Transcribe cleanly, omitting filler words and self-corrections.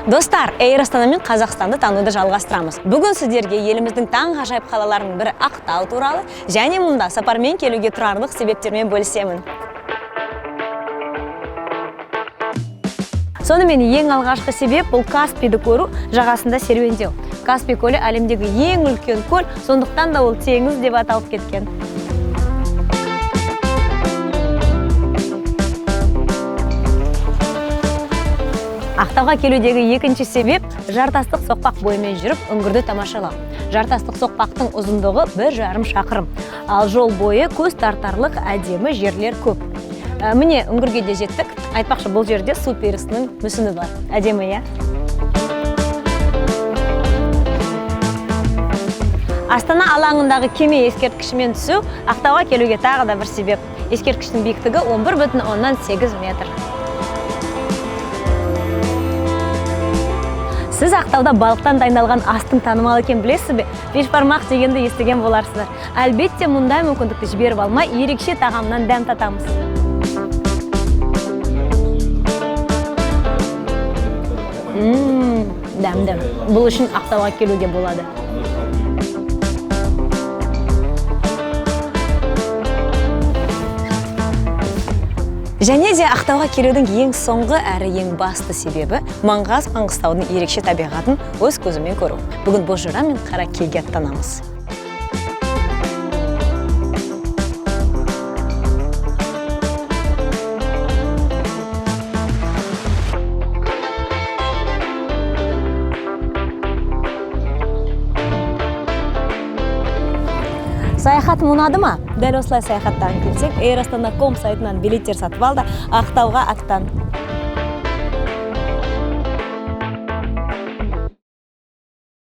Достар, Эйр Астанамен Қазақстанды тануды жалғастырамыз. Бүгін сіздерге еліміздің таңғажайып қалаларының бірі Ақтау туралы және мұнда сапармен келуге тұрарлық себептермен бөлісемін. Сонымен ең алғашқы себеп бұл Каспийді көру, жағасында серуендеу. Каспий көлі әлемдегі ең үлкен көл, сондықтан да ол теңіз деп аталып кеткен. Ақтауға келудегі екінші себеп жартастық соқпақ бойымен жүріп үңгірді тамашалау. Жартастық соқпақтың ұзындығы 1,5 шақырым. Ал жол бойы көз тартарлық әдемі жерлер көп. Міне үңгірге де жеттік. Айтпақшы, бұл жерде су перісінің мүсіні бар. Әдемі, иә? Астана алаңындағы кеме ескерткішімен түсу Ақтауға келуге тағы да бір себеп. Ескерткіштің биіктігі 11,8 метр. Сіз Ақтауда балықтан дайындалған астың танымал екенін білесіз бе? Бешбармақ дегенді естіген боларсыздар. Әлбетте, мұндай мүмкіндікті жіберіп алмай, ерекше тағамнан дәм татамыз. Дәмді. Бұл үшін Ақтауға келуге болады. Және де Ақтауға келудің ең соңғы әрі ең басты себебі Маңғаз Маңғыстаудың ерекше табиғатын өз көзімен көру. Бүгін Бозжыра мен Қаракиекке аттанамыз. Саяхатым ұнады ма? Дәл осылай саяхаттағың келсең, Air Astana.com сайтынан билеттер сатып ал да Ақтауға аттан.